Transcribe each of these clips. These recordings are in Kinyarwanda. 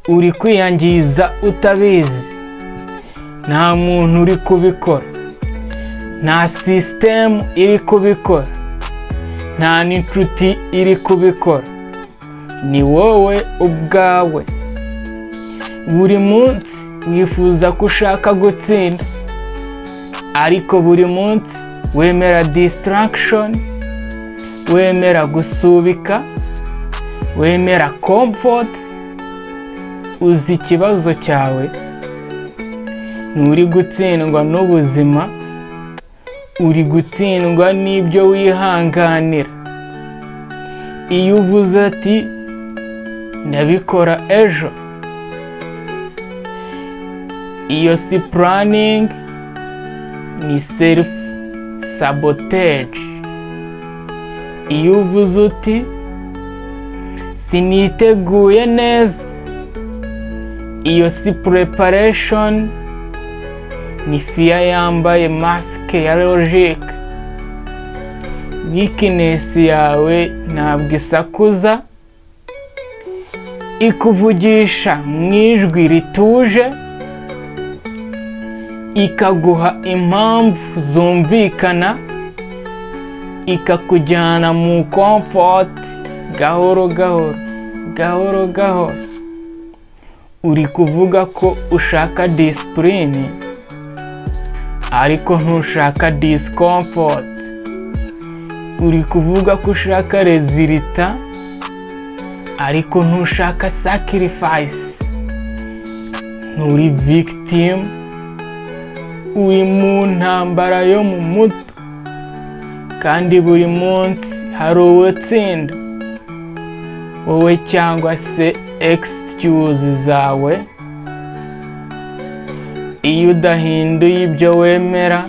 Uri kwiyangiza utabizi. Nta muntu uri kubikora, nta sisitemu iri kubikora, nta n'inshuti iri kubikora, ni wowe ubwawe. Buri munsi wifuza ko ushaka gutsinda, ariko buri munsi wemera distraction, wemera gusubika, wemera comfort. Uzi ikibazo cyawe? Nturi gutsindwa n'ubuzima, uri gutsindwa n'ibyo wihanganira. Iyo uvuze ati "Ndabikora ejo", iyo si planning, ni self sabotage. Iyo uvuze uti "Siniteguye neza", iyo si preparation, ni fear yambaye mask ya logic. Weakness yawe ntabwo isakuza, ikuvugisha mu ijwi rituje, ikaguha impamvu zumvikana, ikakujyana mu comfort gahoro gahoro, gahoro gahoro. Uri kuvuga ko ushaka discipline, ariko ntushaka discomfort. Uri kuvuga ko ushaka result, ariko ntushaka sacrifice. Nturi victim, uri mu ntambara yo mu mutwe, kandi buri munsi hari uwutsinda, wowe cyangwa se excuse zawe. Iyo udahinduye ibyo wemera,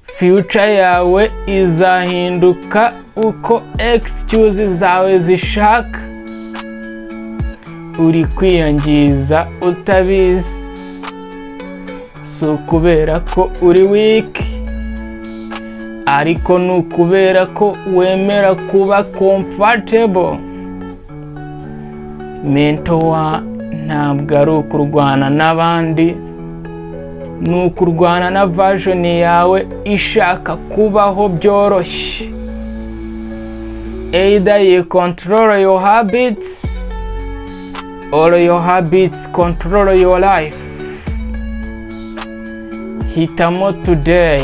future yawe izahinduka uko excuse zawe zishaka. Uri kwiyangiza utabizi. Si ukubera ko uri weak, ariko ni ukubera ko wemera kuba comfortable. Mental war ntabwo ari ukurwana n'abandi, ni ukurwana na version yawe ishaka kubaho byoroshye. Either you control your habits or your habits control your life. Hitamo today.